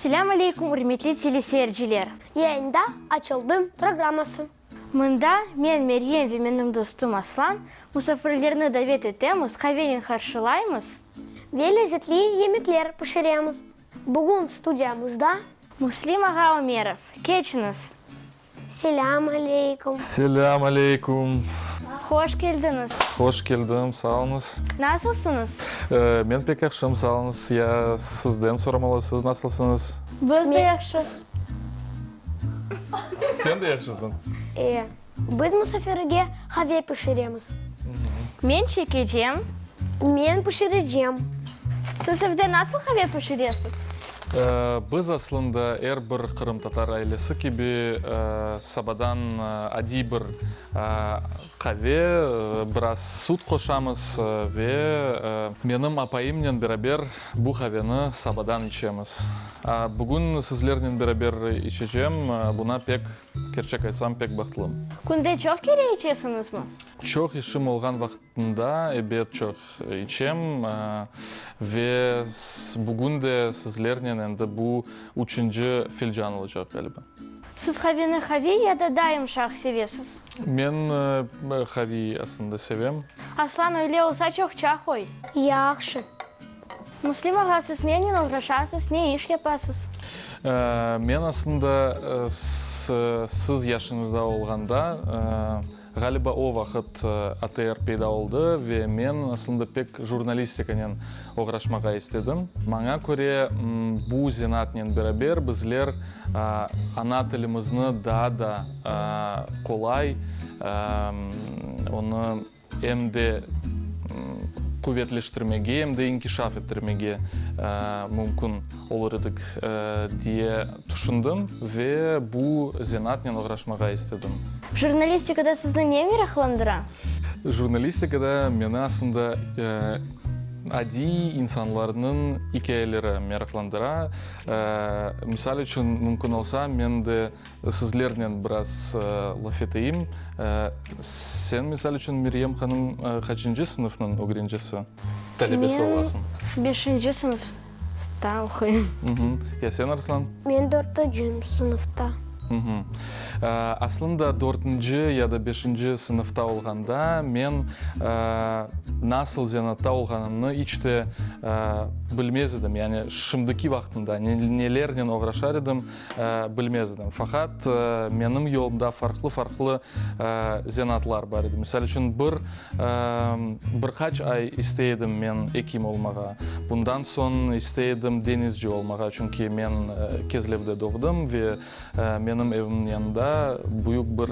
Selâm aleykum, ürmetli teleseyirciler! Yayında Açıldım programması. Mında men, Meryem ve menim dostum Aslan musafirlerni davet etemiz, qavenen qarşılaymız. Ve lezetli yemekler pişiremiz. Bugün studiyamızda. Müslim ağa Ömerov. Keçiñiz! Selâm aleykum! Selâm aleykum! Hoş keldiñiz! Hoş keldim, sağ oluñız! Nasılsıñız? Men pek yahşım, sağ oluñız. Ya sizden soramalı, siz nasılsıñız? Biz de yahşı. Sen de yahşısıñ? E, biz musafirge qave pişiremiz. Men çekecem. Men pişirecem. Siz evde nasıl qave pişiresiz? Biz aslında er bir qırımtatar ailesi kibi sabadan adiy bir qave, biraz süt qoşamız ve menim apayımnen beraber bu qaveni sabadan içemiz. Bugün sizlernen beraber içecem, buna pek, kerçek aytsam, pek bahtlım. Künde çoq kere içesiñizmi? Çoq işim olğan vaqtında, ebet, çoq içem. Ve bugün de sizlernen endi bu üçünci filcan olacaq, ğaliba. Siz qaveni qaviy ya da daa yımşaq sevesiz? Men qaviy aslında sevem. Aslan, öyle olsa çoqça qoy. Yahşı. Müslim ağa, siz nenen oğraşasız, ne iş yapasız? Men aslında siz yaşıñızda olğanda, ğaliba o vaqıt ATR peyda oldı ve men aslında pek jurnalistikanen oğraşmağa istedim. Maña köre, bu zenaatnen beraber bizler ana tilimizni daa da qolay, onı em de quvetleştirmege, em de inkişaf ettirmege mümkün olur edik, diye tüşündim ve bu zenaatnen oğraşmağa istedim. Jurnalistikada sizni ne meraqlandıra? Jurnalistikada meni aslında adiy insanlarnıñ ikâyeleri meraqlandıra. Misal içün, mümkün olsa, men de Sizlernen biraz laf eteyim. Sen, misal içün, Meryem hanım, qaçıncı sınıfnıñ ögrencisi, talebesi olasıñ? Men beşinci sınıfta oquyım. Ya sen, Arslan? Men dörtünci sınıfta. Aslında, dörtünci ya da beşinci sınıfta olğanda men nasıl zenatta olğanımnı iç te bilmez edim. Yani şimdiki vaqtında nelernen oğraşar edim, Bilmez edim. Faqat menim yolumda farqlı-farqlı zenaatlar bar edi. Misal içün, bir bir qaç ay istey edim men ekim olmağa. Bundan soñ istey edim deñizci olmağa, çünki men Kezlevde doğdım ve menim evimniñ yanında büyük bir,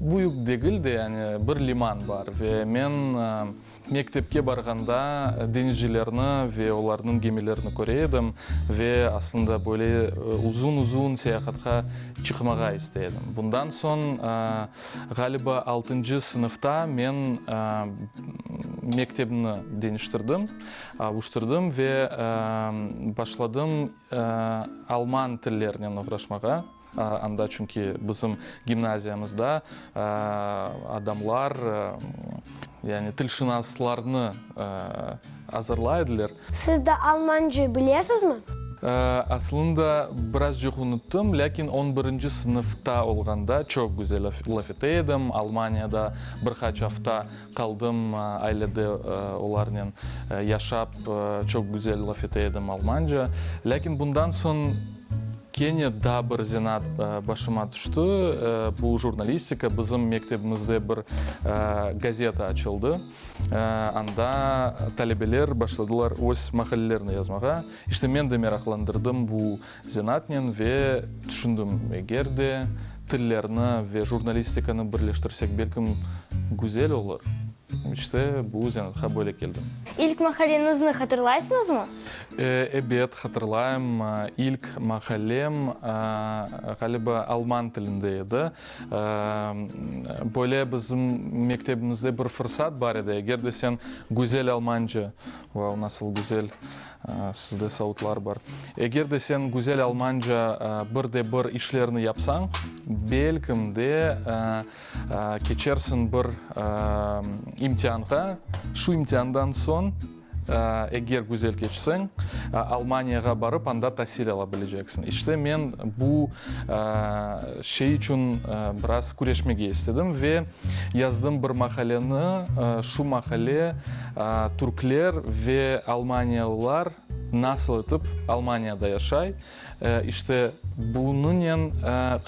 büyük degil de, yani bir liman bar ve men Mektepke barğanda deñizcilerni ve olarnıñ gemilerini köre edim ve aslında böyle uzun-uzun seyahatqa çıqmağa istey edim. Bundan soñ, ğaliba, altıncı sınıfta men mektebimni deñiştirdim, avuştırdım ve başladım alman tillerinen oğraşmağa. Anda çünki bizim gimnaziyamızda adamlar, yani tilşınaslarnı azırlay ediler. Siz de almanca bilesizmi? Aslında, birazcıq unuttım, lâkin on birinci sınıfta olğanda çoq güzel laf ete edim. Almaniyada bir qaç afta qaldım, ailede olarnen yaşap, çoq güzel laf ete edim almanca. Lâkin bundan soñ Kene daa bir zenaat başıma tüşti, bu jurnalistika. Bizim mektebimizde bir gazeta açıldı. Anda talebeler başladılar öz maqalelerini yazmağa. İşte, men de meraqlandırdım bu zenaatnen ve tüşündim, eger de tillerni ve jurnalistikanı birleştirsek, belkim, güzel olur. İşte, bu zenaatqa böyle keldim. İlk maqaleñizni hatırlaysıñızmı? Ebet, hatırlayım. İlk maqalem, ğaliba, alman tilinde edi. Böyle bizim mektebimizde bir fırsat bar edi, eger de sen güzel almanca, vau, nasıl güzel sizde savutlar bar, eger de sen güzel almanca bir de bir işlerni yapsañ, belkim de, keçersiñ bir imtianğa, şu imtiandan soñ. Eger güzel keçseñ, Almaniyağa barıp, anda tasil ala bileceksiñ. İşte, men bu şey içün biraz küreşmege istedim ve yazdım bir maqaleni. Şu maqale türkler ve almaniyalılar nasıl etip Almaniyada yaşay, işte, bunınen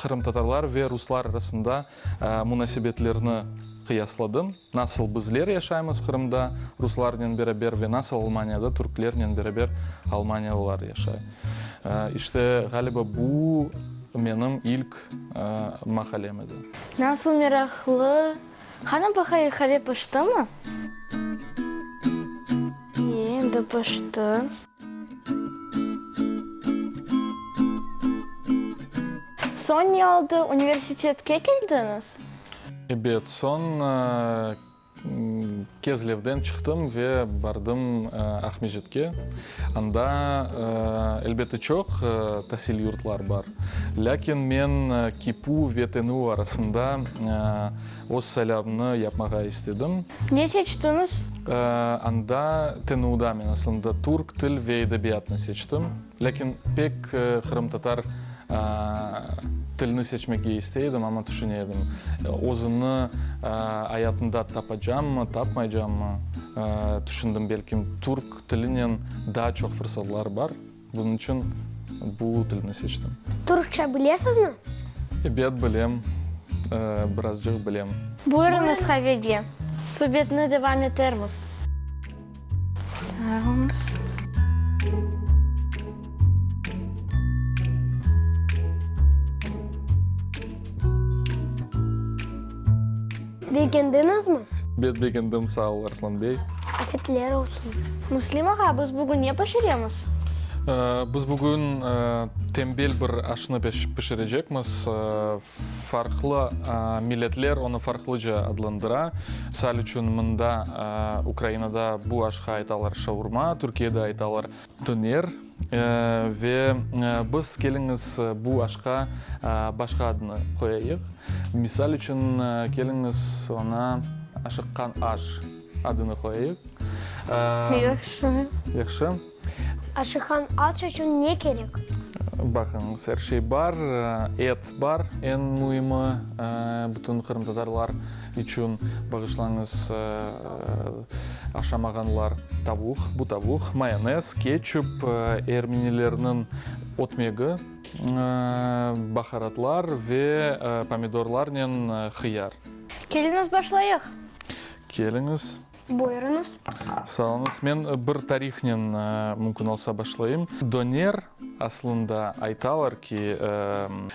qırımtatarlar ve ruslar arasında munasebetlerni qıyasladım. Nasıl bizler yaşaymız Qırımda ruslarnen beraber ve nasıl Almaniyada türklernen beraber almaniyalılar yaşay. İşte, ğaliba, bu menim ilk maqalem edi. Nasıl meraqlı! Hanım paqay qave piştimi? Endi pişti. Soñ ne oldı, universitetke keldiñiz? Ebet, soñ Kezlevden çıqtım ve bardım Aqmescitke. Anda, elbette, çoq tasil yurtlar bar. Lâkin men KİPU ve TNU arasında öz saylavımnı yapmağa istedim. Ne seçtiñiz? Anda, TNUda men aslında türk til ve edebiyatnı seçtim. Lâkin pek qırımtatar tilni seçmege istey edim, amma tüşüne edim, özümni ayatımda tapacammı, tapmaycammı? Tüşündim, belkim, türk tilinen daa çoq fırsatlar bar, bunıñ içün bu tilni seçtim. Türkçe bilesizmi? Ebet, bilem, birazcıq bilem. Buyurıñız qavege, subetni devam etermiz. Sağ oluñız. Begendiñizmi? Bet begendim, sağ ol, Arslan bey. Afetler olsun. Müslim ağa, biz bugün ne pişiremiz? Biz bugün tembel bir aşnı pişirecekmiz. Farqlı milletler onı farqlıca adlandıra. Misal içün, mında, Ukrainada bu aşqa aytalar şaurma, Türkiyede aytalar döner. Ve biz, keliñiz, bu aşqa başqa adnı qoyayıq. Misal içün, keliñiz, oña aşıqqan aş adını qoyayıq. Yahşı. Yahşı. Aşıqan aş içün ne kerek? Baqıñız, er şey bar, et bar, eñ müimi, bütün qırımtatarlar içün, bağışlañız, aşamağanlar, tavuq, bu tavuq, mayonez, ketçup, ermenilerniñ ötmegi, baharatlar ve pomidorlarnen hıyar. Keliñiz, başlayıq! Keliñiz. Buyurıñız. Sağ oluñız. Men bir tarihnen mümkün olsa başlayım. Döner, aslında, aytalar ki,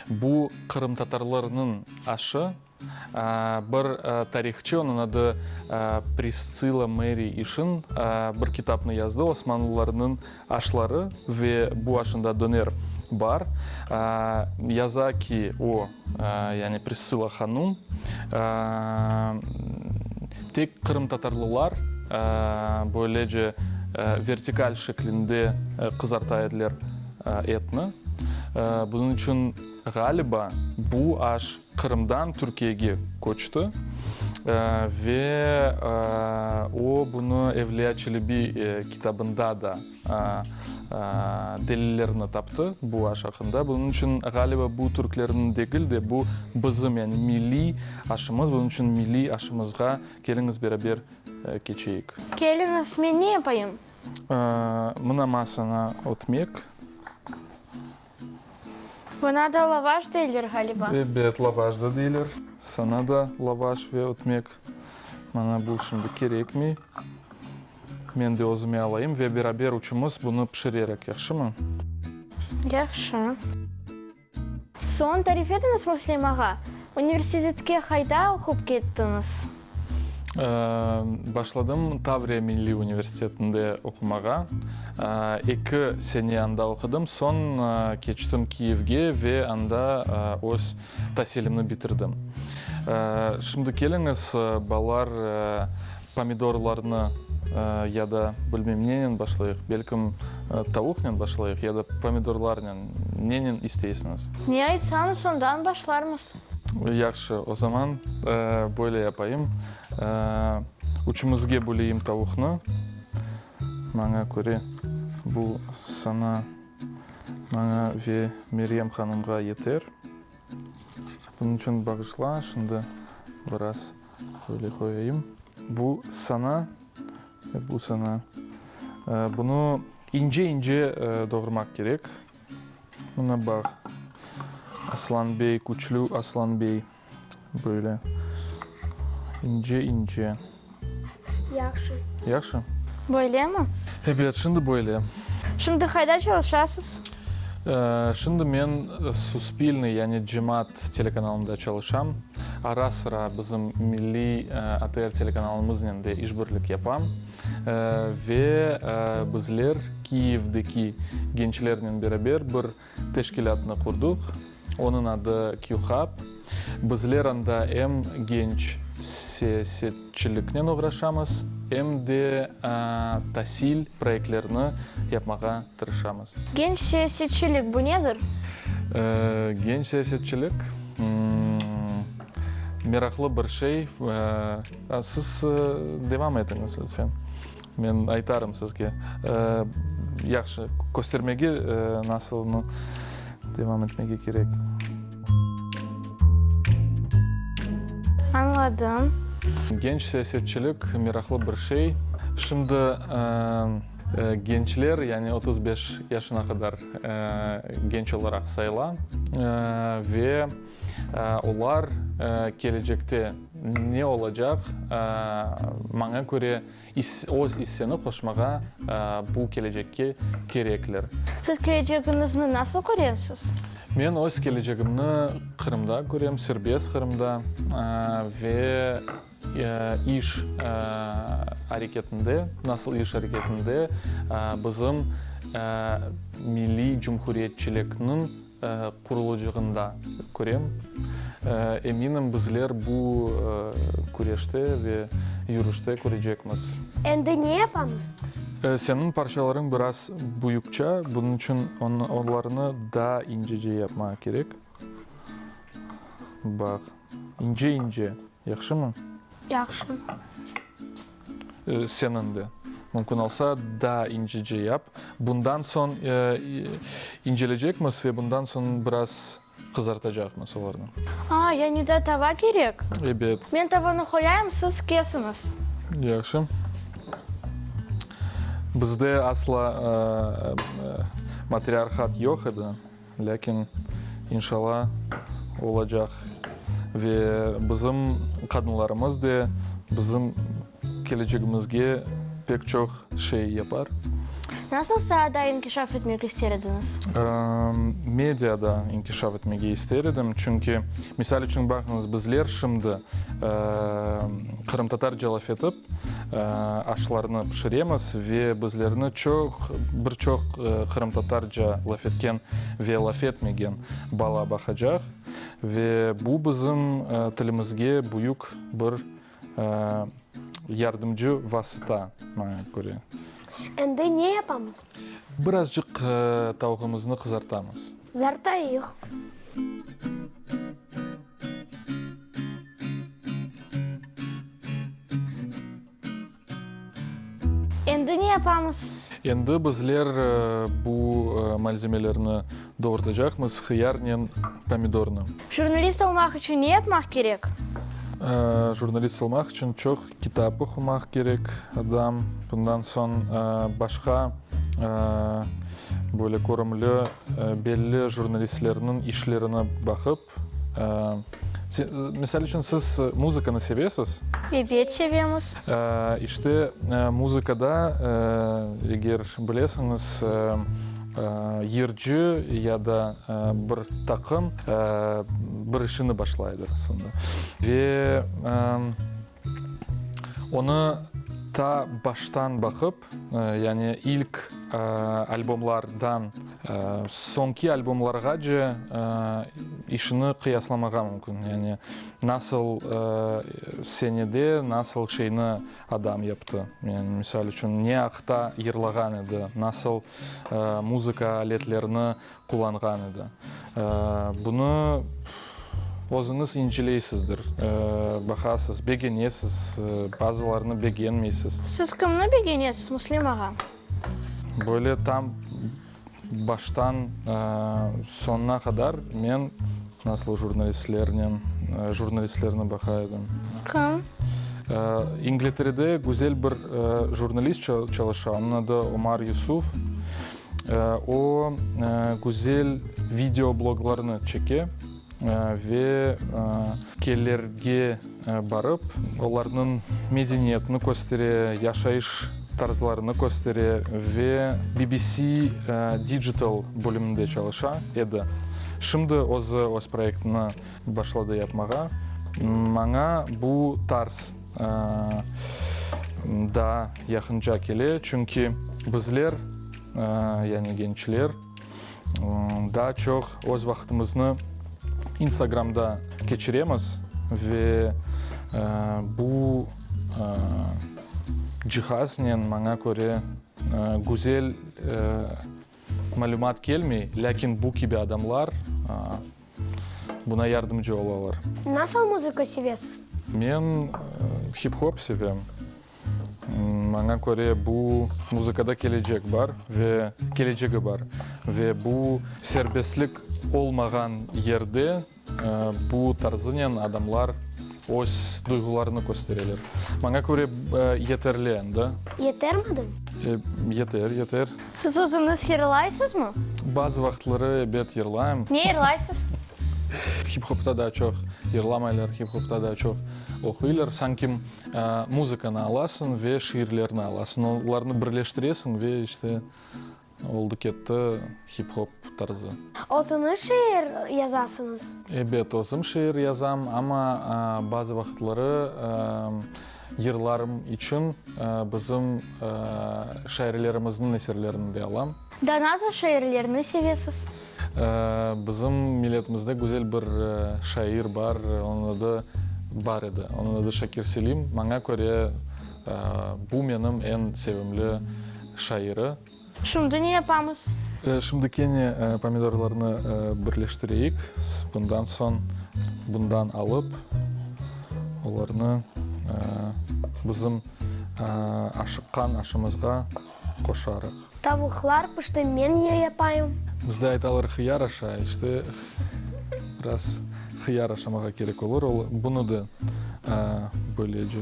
bu qırımtatarlarnıñ aşı. Bir tarihçı, onıñ adı Pristsila Meri İşin, bir kitapnı yazdı, Osmanlılarnıñ aşları ve bu aşında döner bar. Yaza ki, o, yani Pristsila hanum, tek qırımtatarlılar böylece vertikal şeklinde qızarta ediler etni. Bunıñ içün, ğaliba, bu aş Qırımdan Türkiyege köçti ve o, bunı Evliya Çelebi kitabında da delillerni taptı bu aş aqqında. Bunıñ içün, ğaliba, bu türklerniñ degil de, bu bizim, yani milliy aşımız. Bunıñ içün milliy aşımızğa keliñiz beraber keçeyik. Keliñiz, men ne yapayım? Mına masaña ötmek. Buna da lavaş deyler, ğaliba. Ebet, lavaş da deyler. Sana da lavaş ve ötmek. Maña bu şimdi kerekmey. Men de özüme alayım ve beraber üçümiz bunı pişirerik, yahşımı? Yahşı. Soñ tarif etiñiz, Müslim ağa, universitetke qayda oqup kettiñiz? Başladım Tavriya milliy universitetinde oqumağa. Eki sene anda oqudım, soñ keçtim Kiyevge ve anda öz tasilimni bitirdim. Şimdi keliñiz, balalar, pomidorlarnı ya da bilmeyim nenen başlayıq, belkim tavuqnen başlayıq ya da pomidorlarnen, nenen isteysiñiz? Ne aytsañız, ondan başlarmız. Yahşı, o zaman böyle yapayım, üçümizge böleyim tavuqnı. Maña köre, bu saña, maña ve Meryem hanımğa yeter. Bunıñ içün bağışla, şimdi biraz böyle qoyayım. Bu saña ve bu saña. Bunı ince-ince doğramaq kerek. Mına baq, Aslan bey, küçlü Aslan bey. Böyle ince-ince. Yahşı. Yahşı? Böylemi? Ebet, şimdi böyle. Şimdi qayda çalışasız? Şimdi men Suspilne, yani cemaat telekanalında çalışam. Ara-sıra bizim milliy ATR telekanalımıznen de işbirlik yapam. Ve bizler Kiyevdeki gençlernen beraber bir Teşkilâtnı qurduq, onıñ adı QHub. Bizler anda em genç siyasetçiliknen oğraşamız, em de tasil proyektlerini yapmağa tırışamız. Genç siyasetçilik, bu nedir? Genç siyasetçilik, meraqlı bir şey. Siz devam etiñiz, lütfen. Men aytarım sizge. Yahşı, köstermege nasılını devam etmege kerek. Añladım. Genç siyasetçilik meraqlı bir şey. Şimdi gençler, yani 35 yaşına qadar genç olaraq sayıla ve olar kelecekte ne olacaq, maña köre, Öz isseni qoşmağa bu kelecekke kerekler. Siz kelecegiñizni nasıl köresiz? Men öz kelecegimni Qırımda körem, serbest Qırımda ve iş areketinde, nasıl iş areketinde bizim milliy cumhuriyetçilikniñ qurulıcığında körem. Eminim, bizler bu küreşte ve yürüşte körecekmiz. Endi ne yapamız? Seniñ parçalarıñ biraz büyükça, bunıñ içün onlarnı daa incece yapmağa kerek. Baq, ince-ince, yahşımı? Yahşı. Seniñ de. Mümkün olsa, daa incece yap. Bundan soñ incelecekmiz ve bundan soñ biraz qızartacaqmız olarnı. A, yani da tava kerek? Ebet. Men tavanı qoyayım, siz kesiñiz. Yahşı. Bizde asla matriarhat yoq edi. Lâkin, inşalla, olacaq. Ve bizim qadınlarımız de bizim kelecegimizge pek çoq şey yapar. Nasıl saada inkişaf etmek ister ediñiz? Mediada inkişaf etmege ister edim, çünki, misal içün, baqıñız, bizler şimdi qırımtatarca laf etip, aşlarnı pişiremiz ve bizlerni çoq, bir çoq qırımtatarca laf etken ve laf etmegen bala baqacaq. Ve bu bizim tilimizge büyük bir yardımcı vasıta, maña köre. Endi ne yapamız? Birazcıq tavuğımıznı qızartamız. Qızartayıq. Endi ne yapamız? Endi bizler bu malzemelerni doğurtacaqmız, hıyarnen pomidornı. Jurnalist olmaq içün ne yapmaq kerek? Jurnalist olmaq içün çoq kitap oqumaq kerek adam. Bundan soñ başqa böyle körümli, belli jurnalistlerniñ işlerini baqıp, Misal içün, siz muzıkanı sevesiz? Ebet, sevemiz. İşte, muzıkada, eger bilesiñiz, yırcı ya da bir taqım bir işini başlaydır aslında. Ve onı ta baştan baqıp, yani ilk albomlardan soñki albomlarğace işini qıyaslamağa mümkün. Yani nasıl senede nasıl şeyni adam yaptı. Yani misal içün, ne aqta yırlağan edi, nasıl muzıka aletlerini qullanğan edi. Bunı özüñiz inceleysizdir, baqasız, begenesiz, bazılarını begenmeysiz. Siz kimni begenesiz, Müslim ağa? Böyle tam baştan soñuna qadar men nasıl jurnalistlernen, jurnalistlerni baqa edim. Kim? İngilterede güzel bir jurnalist çalışa, onıñ adı Omar Yusuf. O, güzel video bloglarnı çeke. Ve kellerge barıp, olarnıñ medeniyetini köstere, yaşayış tarzlarını köstere ve BBC Digital bölüminde çalışa edi. Şimdi özü öz proyektini başladı yapmağa. Maña bu tarz daa yaqınca kele, çünki bizler, yani gençler, Daa çoq öz vaqtımıznı Instagramda keçiremiz ve bu cihaznen, maña köre, güzel malümat kelmey, lâkin bu kibi adamlar buna yardımcı olalar. Nasıl muzıka sevesiz? Men hip-hop sevem. Maña köre, bu muzıkada kelecek bar ve kelecegi bar. Ve bu serbestlik olmağan yerde bu tarzınen adamlar öz duyğularını köstereler. Maña köre, yeterli endi. Yetermidi? Yeter, yeter. Siz özüñiz yırlaysızmı? Bazı vaqıtları, ebet, yırlayım. Ne yırlaysız? Hip-hopta daa çoq yırlamaylar, hip-hopta daa çoq oquylar. Sanki Muzıkanı alasıñ ve şiirlerni alasıñ, olarnı birleştiresiñ ve işte oldı ketti hip-hop tarzı. Özüñiz şiir yazasıñız? Ebet, özüm şiir yazam, amma bazı vaqıtları yırlarım içün bizim şairlerimizniñ eserlerini de alam. Daa nasıl şairlerni sevesiz? Bizim milletimizde güzel bir şair bar, onıñ adı, bar edi, onıñ adı Şakir Selim. Maña köre, bu menim eñ sevimli şairi. Şimdi ne yapamız? Şimdi kene pomidorlarnı birleştireyik. Bundan soñ bundan alıp, olarnı bizim aşıqqan aşımızğa qoşarıq. Tavuqlar pişti, men ne yapayım? Bizde aytalar hıyar aşa, işte, biraz hıyar aşamağa kerek olur. Ol, bunı da böylece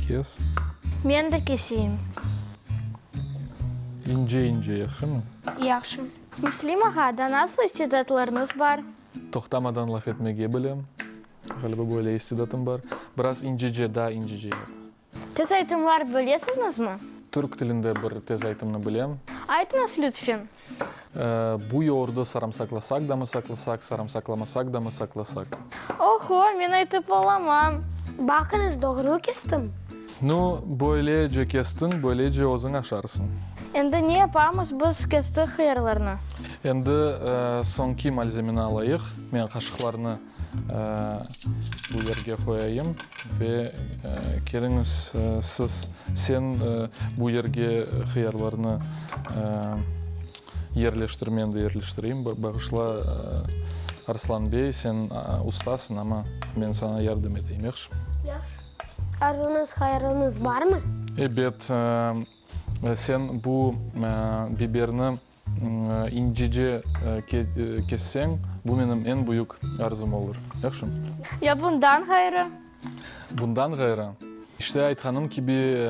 kes. Men de keseyim. İnce-ince, yahşımı? Yahşı. Müslim ağa, daa nasıl istidatlarıñız bar? Toqtamadan laf etmege bilem. Ğaliba, böyle istidatım bar. Biraz incece, daa incece yap. Tez aytımlar bilesiñizmi? Türk tilinde bir tez aytımnı bilem. Aytıñız lütfen. Bu yoğurdı sarımsaqlasaq da mı saqlasaq, sarımsaqlamasaq da mı saqlasaq? Oho, men aytıp olamam. Baqıñız, doğru kestim. Nu, böylece kestiñ, böylece özüñ aşarsıñ. Endi ne yapamız, biz kestik hıyarlarnı. Endi soñki malzemeni alayıq. Men qaşıqlarnı Bu yerge qoyayım ve keliñiz, siz, sen bu yerge hıyarlarnı yerleştir, men de yerleştireyim. Bağışla, Arslan bey, sen ustasıñ, amma men saña yardım eteyim, yahşımı? Yahşı. Arzuñız, hayalıñız barmı? Ebet, sen bu biberni İncece kesseñ, bu menim eñ büyük arzum olur. Yahşımı? Ya bundan ğayrı? Bundan ğayrı, işte aytqanım kibi,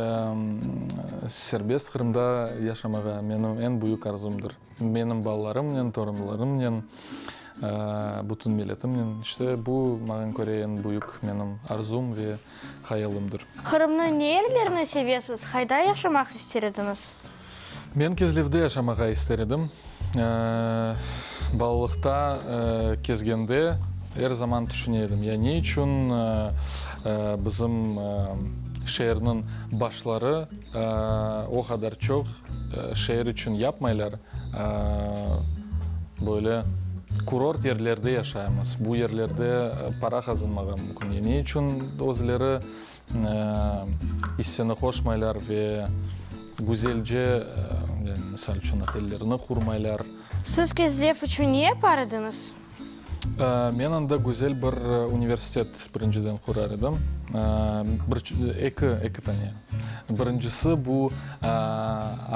serbest Qırımda yaşamağa menim eñ büyük arzumdır. Menim balalarımnen, torunlarımnen, bütün milletimnen. İşte bu, maña köre, eñ büyük menim arzum ve hayalımdır. Qırımnıñ ne yerlerini sevesiz, qayda yaşamaq ister ediñiz? Men Kezlevde yaşamağa ister edim. Balalıqta kezgende er zaman tüşüne edim, ya ne içün bizim şeerniñ başları o qadar çoq şeer içün yapmaylar, böyle kurort yerlerde yaşaymız, bu yerlerde para qazanmağa mümkün, ya ne içün özleri isseni qoşmaylar ve güzelce, yani, misal içün, otellerni qurmaylar. Siz Kezlev içün ne yapar ediñiz? Men anda güzel bir universitet birinciden qurar edim. Bir, eki, eki tane. Birincisi, bu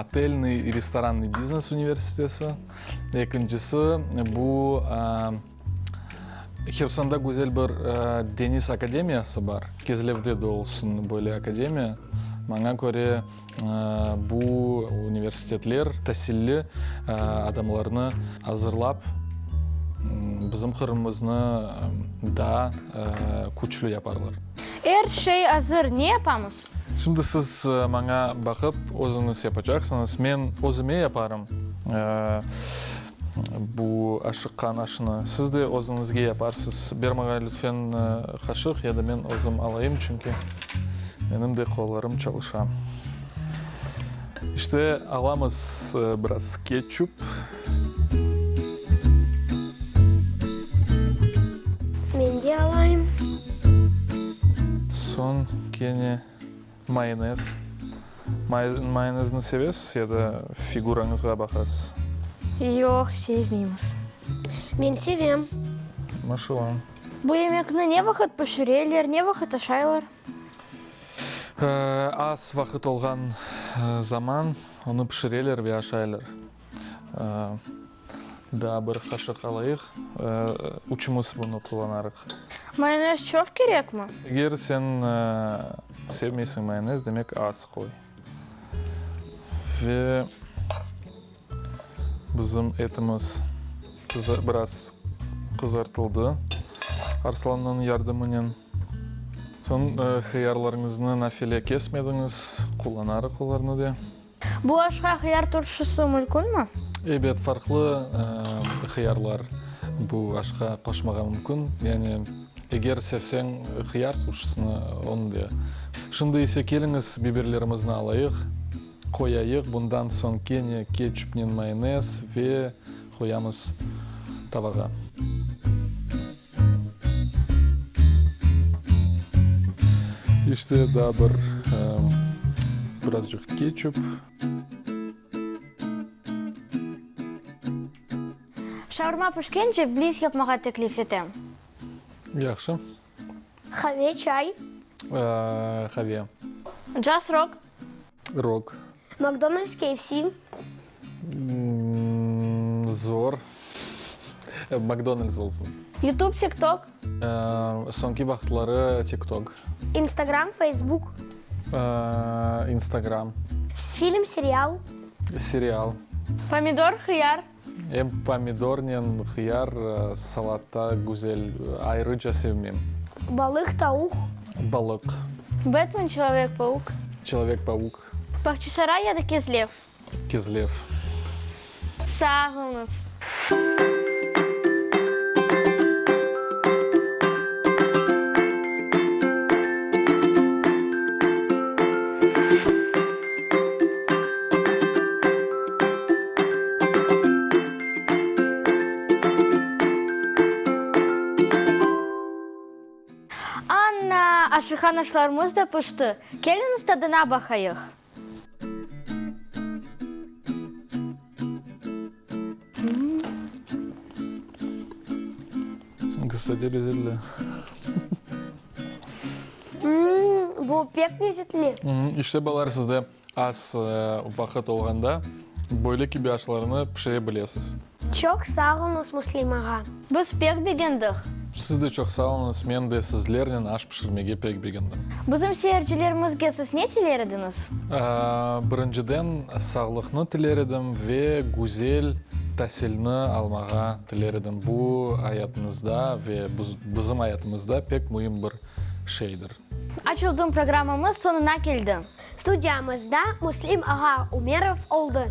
Otelnıy i restorannıy biznes universiteti. Ekincisi, bu Hersonda güzel bir deñiz akademiyası bar. Kezlevde de olsun böyle akademiya. Maña köre, bu universitetler tasilli adamlarnı azırlap, bizim Qırımımıznı daa küçlü yaparlar. Er şey azır, ne yapamız? Şimdi siz maña baqıp, özüñiz yapacaqsıñız. Men özüme yaparım bu aşıqqan aşnı. Siz de özüñizge yaparsız. Ber maña lütfen qaşıq ya da men özüm alayım, çünki menim de qollarım çalışa. İşte, alamız biraz ketçup. Men de alayım. Soñ kene mayonez. Mayonezni sevesiz ya da figurañızğa baqasız? Yoq, sevmeymiz. Men sevem. Maşallah. Bu yemekni ne vaqıt pişireler, ne vaqıt aşaylar? Az vaqıt olğan zaman onı pişireler ve aşaylar. Daa bir qaşıq alayıq, üçümiz bunı qullanarıq. Mayonez çoq kerekmi? Eger sen sevmeysiñ mayonez, demek az qoy. Ve bizim etimiz biraz qızartıldı Arslannıñ yardımınen. Soñ hıyarlarıñıznı nafile kesmediñiz, qullanarıq olarnı de. Bu aşqa hıyar turşusı mülkünmi? Ebet, farqlı hıyarlar bu aşqa qoşmağa mümkün. Yani, eger sevseñ hıyar turşusını, onı de. Şimdi ise keliñiz, biberlerimizni alayıq, qoyayıq, bundan soñ kene ketçupnen mayonez ve qoyamız tavağa. İşte daa bir birazcıq ketçup. Şaurma pişkence blitz yapmağa teklif etem. Yahşı. Qave, çay. Qave. Caz, rok. Rok. Makdonalds, KFC. Zor. Makdonalds olsun. Youtube, TikTok. Soñki vaqıtları TikTok. Instagram, Facebook. Instagram. Film, serial. Serial. Pomidor, hıyar. Em pomidornen hıyar salatta güzel, ayrıca sevmem. Balıq, tavuq. Balıq. Batman, Человек-паук. Человек-паук. Bağçasaray ya da Kezlev? Kezlev. Sağ oluñız. Anna, aşıqan aşlarımız da pişti. Keliñiz tadına baqayıq. Kstati, lezetli. Bu pek lezetli. İşte, balalar, sizde Az vaqıt olğanda böyle kibi aşlarnı pişire bilesiz. Çoq sağ oluñız, Müslim ağa. Biz pek begendik. Siz de çoq sağ oluñız, men de sizlernen aş pişirmege pek begendim. Bizim seyircilerimizge siz ne tiler ediñiz? Birinciden, sağlıqnı tiler edim ve güzel tasilni almağa tiler edim. Bu ayatıñızda ve bizim ayatımızda pek müim bir şeydir. Açıldım programmamız soñuna keldi. Studiyamızda Müslim ağa Ümerov oldı.